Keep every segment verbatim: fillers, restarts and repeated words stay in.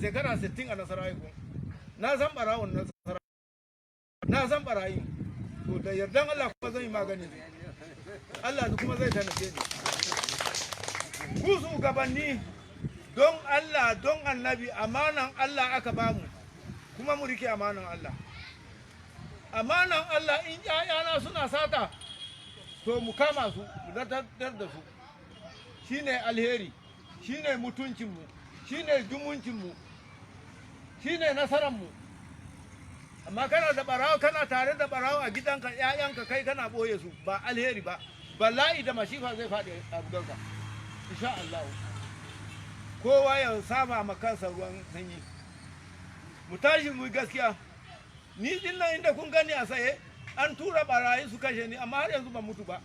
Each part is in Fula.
shekara sittin a Nasarawa ko. Na san ɓarawon Nasarawa. Na san ɓarayin. To, da yardan Allah kuma zan yi magani. Allah kuma zai taimake ni. Ku shugabanni, don Allah, don Annabi, amanan Allah aka bamu. Kuma mu rike amanan Allah. Amanan Allah, in ƴaƴana suna sata, to, mu kama su, mu ladabtar da su. Shine alheri, shine mutuncinmu, shine zumuncinmu, shine nasararmu. Amma kana da ɓarawo, kana tare da ɓarawo a gidanka, ƴaƴanka kai kana ɓoye su, ba alheri ba. Bala'i da mashifa zai faɗi a gidanka. Insha Allah. Kowa ya saba ma kansa ruwan sanyi. Mu tashi mu yi gaskiya. Ni din nan inda kun gani a tsaye, an tura ɓarayi su kashe ni, amma har yanzu ban mutu ba.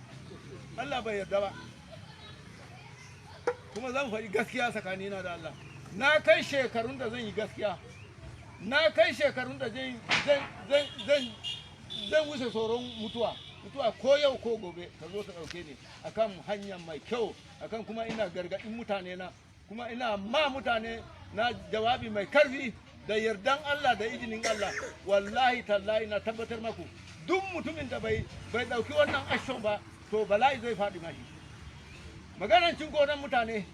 Allah bai yarda ba. Kuma zan faɗi gaskiya tsakanina da Allah. Na kai shekarun da zan yi gaskiya. Na kai shekarun da zan, zan, zan, zan, zan wuce tsoron mutuwa. Mutuwa ko yau ko gobe ta zo ta ɗauke ni akan hanya mai kyau, akan kuma ina gargaɗin mutane na, kuma ina ma mutane na jawabi mai karfi da yardan Allah da izinin Allah. Wallahi tallahi na tabbatar maku, duk mutumin da bai, bai ɗauki wannan action ba, to, bala'i zai faɗi mashi. Maganan cin gonan mutane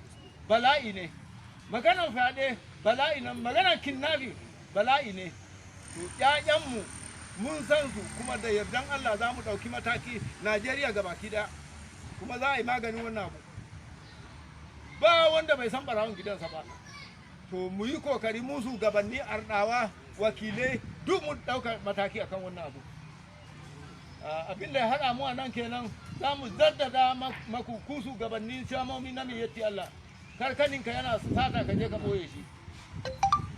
bala'i ne, maganan fyaɗe bala'i ne, maganan kidnapping bala'i ne. To, ƴaƴanmu mun san su, kuma da yardan Allah za mu ɗauki mataki Najeriya gabaki ɗaya, kuma za a yi maganin wannan abu. Ba wanda bai san ɓarawon gidansa ba. To, mu yi kokari mu shugabanni, arɗawa, wakilai, duk mu ɗauka mataki akan wannan abu. Ah, abin da ya haɗa mu a nan kenan, za mu jaddada ma-, maku ku shugabannin shamomi na mai yatti Allah. Kar kaninka yana sata ka je ka ɓoye shi.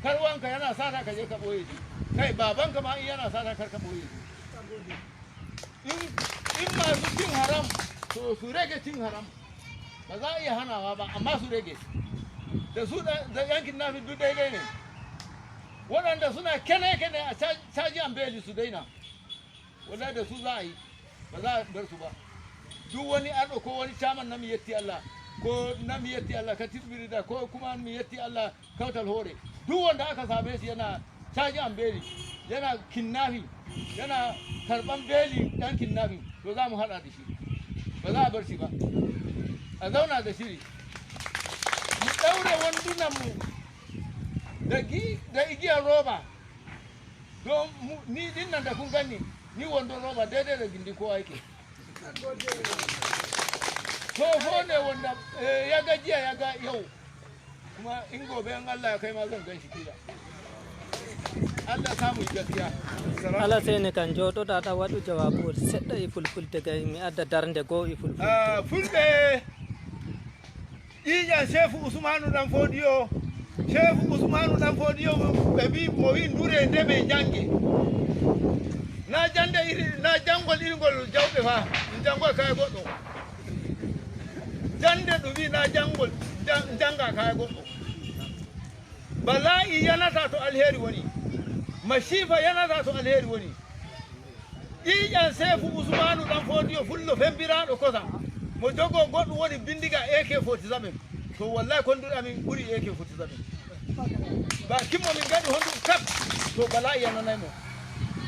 Kar wanka yana sata ka je ka ɓoye shi. Kai, babanka ma in yana sata kar ka ɓoye shi. In, in masu cin haram, to, su rage cin haram. Ba za a iya hanawa ba, amma su rage. Da su da, da yan kidnapping duk daidai ne. Waɗanda suna kene-kene a ca-, caji an beli su daina. Wallahi da su za a yi, ba za a bar su ba. Duk wani arɗo ko wani caman na mi yetti Allah, ko na mi yetti Allah ka tirbiri da, ko kuma mi yetti Allah kautal hore. Duk wanda aka same shi yana caji an beli, yana kidnapping, yana karɓan beli ɗan kidnapping, to, za mu haɗa da shi. Ba za a bar shi ba. A zauna da shiri. Mu ɗaure wandunanmu da gi-, da igiyar roba. Don mu, ni din nan da kun gani, ni wandon roba daidai da gindi kowa yake. Tsoho ne wanda, eh, ya ga jiya ya ga yau. Kuma in gobe in Allah ya kai ma zan gan shi kila. Allah samu yi gaskiya. Ala sene kan joɗoɗa ɗa waɗu jawabuwol seɗɗa e fulfulde gay mi adda darnde goo e fulfulde. Ah, fulɓe. Ƴiiƴan Seefu Usmaanu Ɗan Foodiyo, Seefu Usmaanu Ɗan Foodiyo ɓe mbi, mo wi ndure ndeme njannge. Na jannde iri, na janngol iri ngol jawɓe fa, ɗum janngoy kay goɗɗo. Jannde ɗum wi na janngol, nja-, njannga kay goɗɗo. Balaa'i yanata to alheeri woni. Masiifa yanata to alheeri woni. Ƴiiƴan Seefu Usmaanu Ɗan Foodiyo Fullo femmbiraaɗo kosam. Mo jogoo goɗɗum woni binndiga A K forty-seven. To wallahi konnduɗo amin ɓuri A K forty-seven. Ba kimmo min ngaɗi honɗum kap, to balaa'i yananay mo.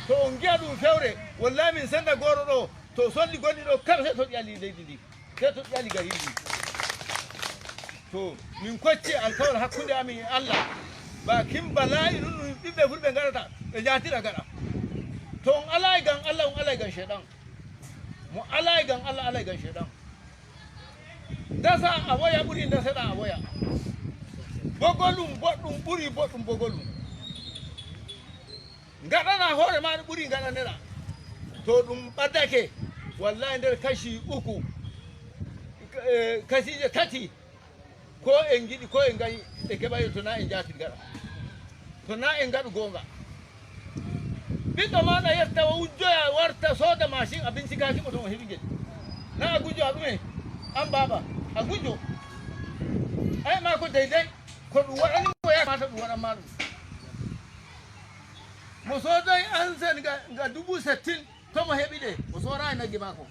To on ngi'a ɗum fewre, wallahi min sennda gooro ɗo, to solli gonɗi ɗo kap sey to ɗi ali leydi ndi. Sey to ƴali gariiji. To, min kocci alkawal hakkunde amin e Allah. Ba kin balaa'i ɗum ɗum ɓiɓɓe fulɓe ngaɗata, ɓe njaatira gaɗa. To on alaayi ngam Allah, on alaayi ngam Ceyɗan. Mo alaayi ngam Allah, alaayi ngam Ceyɗan. Ndasa a woya ɓuri ndaseɗa a woya. Bogolum boɗɗum ɓuri boɗɗum bogolum. Ngaɗana hoore maaɗa ɓuri ngaɗaneɗa. To ɗum ɓaddake, wallahi nder kashi uku, eh, kashije tati, ko en ngiɗi, ko en ngayi, ɓe keɓayo to na en njaati ngaɗa. To na en ngaɗu goonga. Ɓiɗɗo maaɗa yetta o wujjoya warta sooda mashin a bincikaaki mo to mo heɓi ngel. Na a gujjo a ɗume? An baaba, a gujjo. Ay maa ko dey dey, ko ɗum waɗani mo yaha mata ɗum waɗan ma ɗum. Mo soodoyi ansen nga, nga dubu settin, to mo heɓi ɗe, o soorayi nagge maako.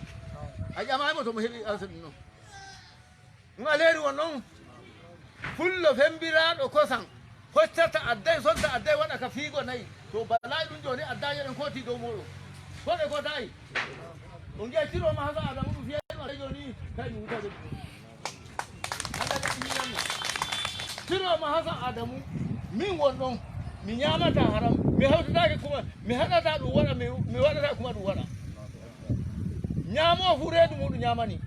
A ƴamayi mo to mo heɓi ansen ɗum noon. Ɗum aleeri won noon. Fullo femmbiraaɗo kosam. Hoccata adday, sodda adday, waɗa ka fiigo nayi. To balaa'i ɗum jooni, addaje ɗen kooti dow mooɗon. Ko ɗe kootayi? On ngi'a Ciro Mahasa Adamu ɗum fiyayno adday jooni, kay mi wutaɓe ɗum. Allah jaɓi miyanno. Ciro Mahasa Adamu, min won ɗon. Mi ñaamata haram, mi hawtataake kuma, mi haɗata ɗum waɗa, mi, mi waɗata kuma ɗum waɗa. Ñaamo fu reedu muɗum ñaamani.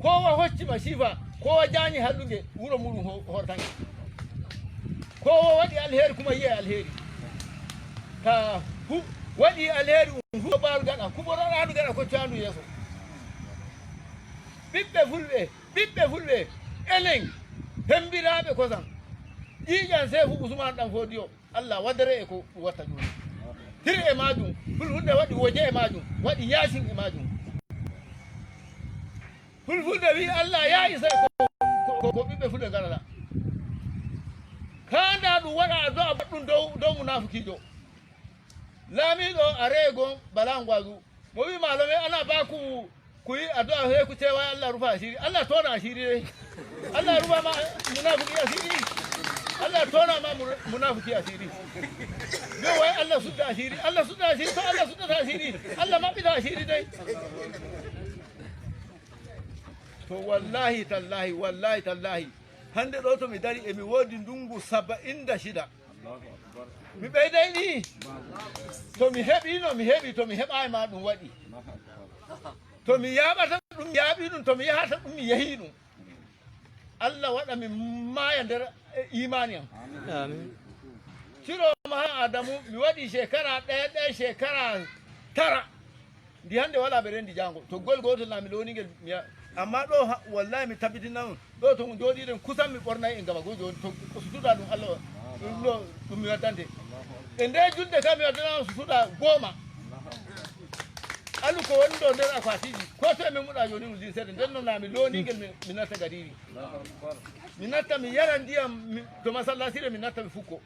Kowa hocci ma siifa, kowa jaañi hallunge, wuro muɗum ho-, hortange. Kowa waɗi alheeri kuma yi'e alheeri. Ta hu-, waɗi alheeri um fu baaru gaɗa, kuɓoroɗaandu gaɗa koccaandu yeeso. Ɓiɓɓe fulɓe, ɓiɓɓe fulɓe, enen, hembiraaɓe kosam. Ƴiiƴan seefu Usmaan ɗan Foodiyo. Allah waddere e ko ɗum watta jooni. Hir e maajum, fulfulde waɗi woje e maajum, waɗi yaasin e maajum. Fulfulde wi Allah ya isa ko, ko, ko, ko ɓiɓɓe fulɓe ngarata. Kanda ɗum waɗa addu'a baɗɗum dow, dow munafukiijo. Laamiiɗo a reego bala ngwazu. Mo wi malome ana baku Ku yi addu'a he ku cewa Allah rufa asiri. Allah tona asiri dai. Allah rufa ma munafiki asiri. Allah tona ma mu-, munafiki asiri. Yo wai Allah sudda asiri. Allah sudda asiri. To Allah sudda asiri. Allah maɓɓita asiri dai. To wallahi tallahi, wallahi tallahi. Hande ɗo to mi dari e mi wodi ndungu saba'in da shida. Mi ɓeyday ɗi. To mi heɓino, mi heɓi. To mi heɓayi ma, ɗum waɗi. To mi yaaɓata ɗum, mi yaaɓi ɗum. To mi yahata ɗum, mi yahi ɗum. Allah waɗa mi maaya nder, eh, imaani am. Amin. Ciro ma Adamu, mi waɗi shekara ɗaya, ɗaya shekara tara. Ndi hannde walaa ɓe renndi jaango. Toggol gootol na mi looni ngel, mi ya-, amma ɗo ha, wallahi mi tabbitina on. Ɗo to jooɗiɗen kusan mi ɓornay e ngama goo jooni. To sutuda ɗum Allah, ɗum ɗo, ɗum mi waddante. E nde julde kam mi waddana on sutuda goma. Alu ko woni ɗo nder akwatiji. Ko to e men muɗa jooni ɗum linsede. Nden noon na mi looni ngel mi, mi natta gadiri. Mi natta mi yara ndiyam, mi, to masallasire mi natta mi fukko.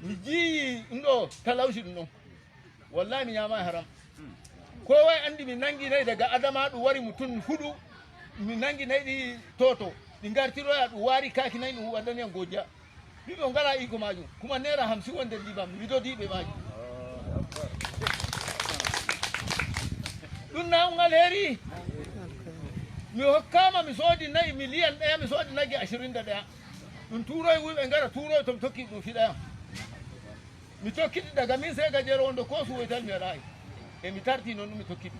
Mi jiyi ɗum ɗo talawsi ɗum ɗon. Wallahi mi ñaama haram. Ko way anndi mi nanngi nayi daga Adama ɗum wari mutum huɗu. Mi nanngi nayi ɗi toto. Ɗi ngartiroya ɗum waari kaaki nayi ɗum waɗani yam gojja. Mi ɓe ngala iko maajum. Kuma naira hamsin wonde liba mi widodi ɓe maajum. Ɗum na on alheri. Mi hokkama mi soodi nayi miliyan ɗaya, mi soodi nagge ashirin da ɗaya. Ɗum tuuroy wuyɓe ngara tuuroy to mi tokki ɗum fiɗa yam. Mi tokkiti daga min sey gajere wonde ko suwoytal mi waɗayi. E mi tarti noon ɗum mi tokkiti.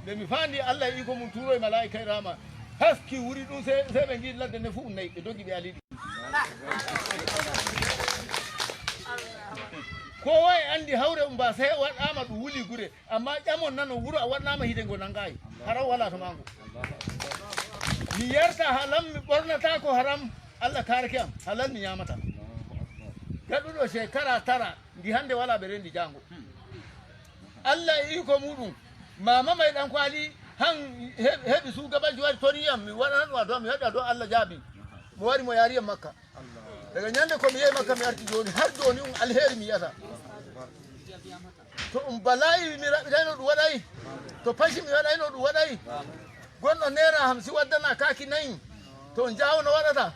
Nde mi faandi Allah e iko mum tuuroy malaa'ika e rahma. Haski wuri ɗum sey, sey ɓe ngi ladde nde fof nayi ɓe dogi ɓe aliɗi. Ko wayi anndi hawre um ba sey waɗaama ɗum wuli gure. Amma ƴamon nano wuro a waɗaama hide ngo nanngayi. Hara wala to mango. Mi yarta halam mi ɓornata ko haram. Allah kaarake am halal mi ñaamata. Gaɗuɗo shekara tara. Ndi hannde walaa ɓe renndi jaango. Allah e iko muɗum. Mama may ɗan kwali han he-, heɓi sugabanji wari tori yam mi waɗana ɗum addu'a mi waɗi addu'a Allah jaabi. Mo wari mo yaari yam Makka. Daga ñande ko mi yehi Makka mi arti jooni har jooni um alheri mi yi'ata. To um bala'i mi raɓɓitayno ɗum waɗay. To pasi mi waɗayno ɗum waɗay. Gonɗo naira hamsin waddana kaaki nayi. To on jaawo no waɗata.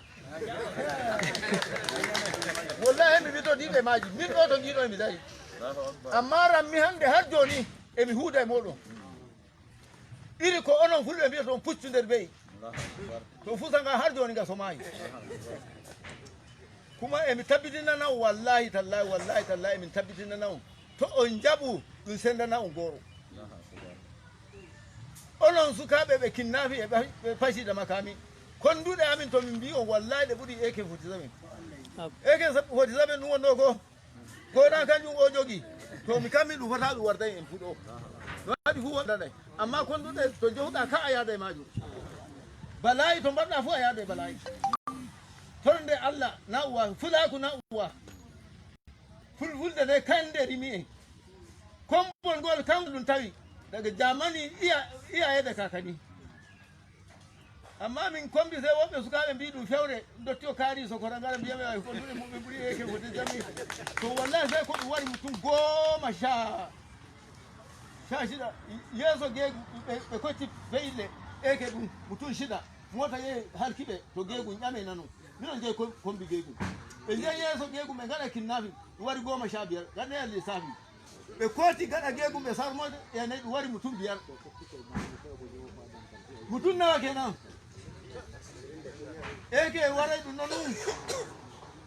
Wallahi mi witodiiɓe maaji. Min ɗo to ngiɗo mi dari. Amma rammi hannde har jooni emi huuda e mooɗon. Iri ko onon fulɓe mbiyata on puccu nder be'i. To fusa nga har jooni nga somaayi. Kuma emi tabbitina naw wallahi tallahi wallahi tallahi emin tabbitina naw. To on njaɓu ɗum sendana on goro. Onon sukaaɓe ɓe kinnafi e ɓe, ɓe pasida makami. Konduɗe amin to min mbi on wallahi ɗe ɓuri A K forty-seven. A K forty-seven ɗum wonno ko. Ko ɗan kanjum o jogi. To mi kammi ɗum fota ɗum wartay en fuɗo. No waɗi fu wondanay. Amma konduɗe to johuɗa ka a yaada e majum. Bala'i to mbaɗɗa fu a yaada e bala'i. Tolnde Allah na uwa, fulaku na uwa. Fulfulde nde kande rimi en. Kombol ngol kam ɗum tawi daga jamani iya, iya yede kakani. Amma min kombi sey woɓɓe sukaaɓe mbi ɗum fewre dotti o kaari sokora ngara mbiya ɓe ay ko ɗum e muɓɓe ɓuri A K forty-seven. To wallahi sey ko ɗum wari mutum goma sha sha shida yeeso geegu ɓe, ɓe kotti beyille A K ɗum mutum shida mota yehi halki ɓe to geegu ƴame nano minon jeyi ko-, kombi geegu. Ɓe njehi yeeso geegum ɓe ngaɗa kinnafin, ɗum wari goma sha biyar, ngaɗa e lissafi. Ɓe kooti gaɗa geegum ɓe sarmoyde, e nayi ɗum wari mutum biyar. Mutum nawa kenan? Eke waray ɗum non ɗum.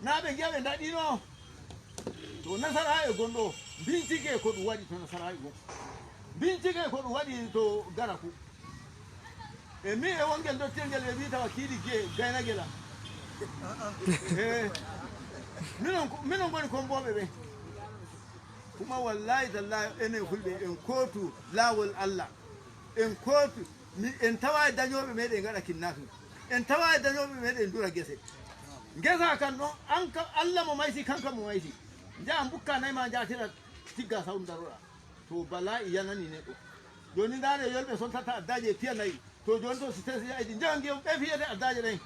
Na ɓe ngiya ɓe ndaɗino. To nasara e gonɗo, bincike ko ɗum waɗi to nasara e gon. Bincike ko ɗum waɗi to garaku. E mi e wongel dottirgel e wiyta wakiili ge gaynagel am. Eh, minon ko- minon ngoni kombooɓe ɓe. Kuma wallahi tallahi enen fulɓe en kootu laawol Allah. En kootu mi en tawaay dañooɓe meɗen ngaɗa kinnafin. En tawaay dañooɓe meɗen dura gese. Ngesa kan ɗon an ka Allah mo maysi kanka mo maysi. Njaha mbukka nayi ma njatira tigga sawdu daroɗa. To bala'i yanani neɗɗo. Joni ndaare yolɓe sontata addaaji e piya nayi. To joni to si tesi yaidi njaha ngiya ɓe fiyete addaaji ɗen.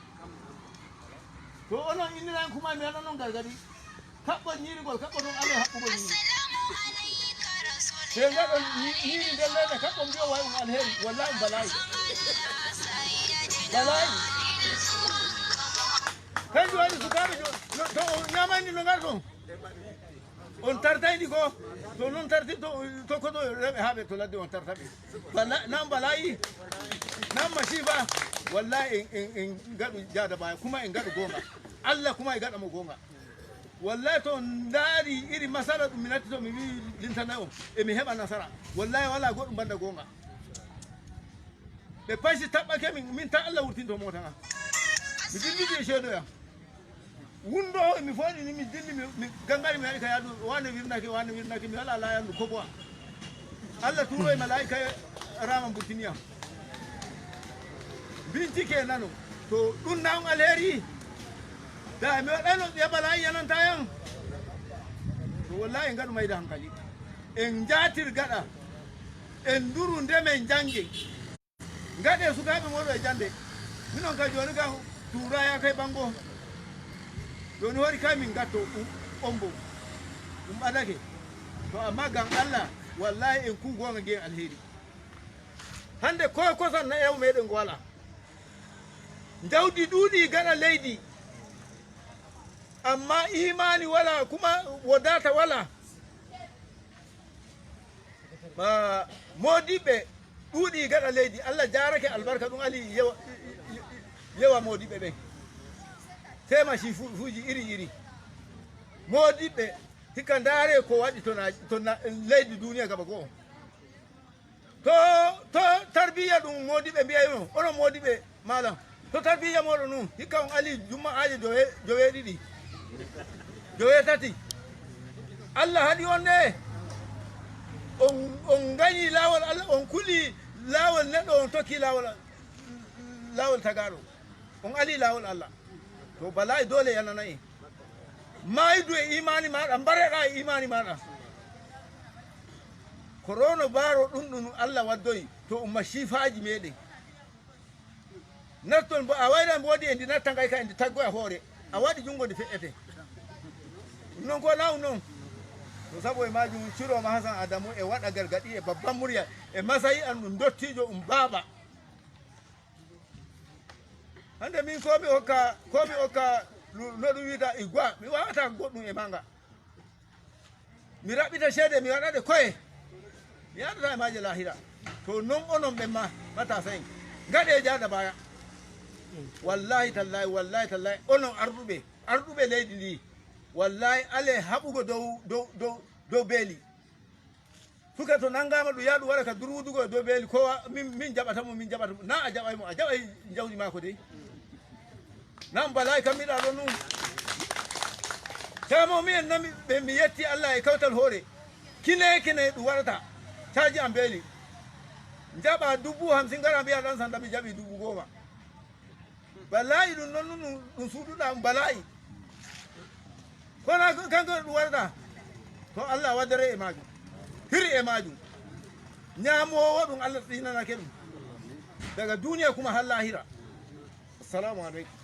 To onon innirani kuma mi waɗa non gargadi. Kaɓɓon ñiirigol, kaɓɓon non ale haɓɓugol ñiiri. Te ngaɗon ñi- ñiiri nder leyɗe kaɓɓon mbiyo way on alheri, wallahi on bala'i. Bala'i. Kanjum waɗi sukaaɓe jo- no- to o ñamayndi no ngarton. On tartayɗi ko to non tarti to tokkoto rewɓe haa ɓe to ladde on tarta ɓe. Bala- nan bala'i nan masifa. Wallahi en en en ngaɗu jaada baya kuma en ngaɗu gonga. Allah kuma e gaɗa mo gonga. Wallahi to on ndaari iri masala ɗum mi natti to mi wi lintana on e mi heɓa nasara. Wallahi wala goɗɗum banda gonga. Ɓe pasi taɓɓake min min tan Allah wurtinto mota nga. Mi dillidi e ceedoya. Wundo mi fooɗi ni mi dilli mi mi gangari mi waɗi ka yaadu wane wirnake wane wirnake mi wala layandu ko boa. Allah turo e malaika rama burtiniyam. Bincike nano to ɗum na on alheri. Da mi waɗano ɓe bala'i yananta yan. To wallahi ngaɗu mayda hankali. En jatir gaɗa. En nduru ndemen jange. Ngaɗe sukaaɓe mooɗon e jannde. Minon ka jooni ka tuuraya kay ɓanngo. Jooni hoori kay min ngatto ombo. Ɗum ɓadake. To amma ngam Allah wallahi en kuu goonga ngiyen alheri. Hannde ko kosan na ew meɗen ngo walaa. Njawdi ɗuuɗi gaɗa leydi. Amma imaani walaa kuma wodata walaa. Ma moodiɓɓe ɗuuɗi gaɗa leydi Allah jarake albarka ɗum ali yewa yewa moodiɓɓe ɓen. Tema si fuuji iri iri moodiɓɓe hikka ndaare ko waɗi tona tona leydi duniya gaba goo. To to tarbiya ɗum moodiɓɓe mbiyayno onon moodiɓɓe malam. To tarbiya moɗo nun hikka on ali jumma aje jowe jowe ɗiɗi jowe tati. Allah haɗi on de on on gañi laawol Allah on kuli laawol neɗɗo on tokki laawol laawol tagaɗo on ali laawol Allah. To bala'i dole yananayi. Maydu e imani maɗa mbareɗa e imani maɗa. Korono baro ɗum ɗum Allah waddoyi to umma shifaji meɗen. Natton mbo a wayra mbo wodi e ndi natta ngay ka e ndi taggoya hoore a waɗi junngo ndi feƴƴete. Ɗum noon ko law noon. Ko sabu e majum ciroma hasan adamu e waɗa gargaɗi e babban murya e masayi an ɗum dottijo um baaba. Hannde min ko mi okka ko mi okka no ɗum wiyta igwa mi wawata goɗɗum e manga. Mi raɓɓita ceede mi waɗa ɗe koye mi yaadata e maaje lahira. To non onon ɓen ma matasa en ngaɗe jaada baya. Wallahi tallahi wallahi tallahi onon arɗuɓe arɗuɓe leydi ndi wallahi ale haɓugo dow dow dow dow beeli. Suka to nangama ɗum yaha ɗum waɗa ka durwudugo e dow beeli kowa min min jaɓata mo min jaɓata mo na a jaɓay mo a jaɓay jawdi mako dey. Nan bala'i kammiɗa ɗon ɗum. Tamo mi en nami ɓe mi yetti Allah e kawtal hoore. Kine kine ɗum waɗata caji am beeli. Jaɓa dubu hamsin gara mbiya ɗan sanda mi jaɓi dubu goma. Bala'i ɗum noon ɗum ɗum suuɗuɗa ɗum bala'i. Kono kanko ɗum waɗata to Allah waddere e majum hiri e majum. Ñamowo ɗum Allah ɗinanake ɗum daga duniya kuma hallahira. Assalamu aleykum.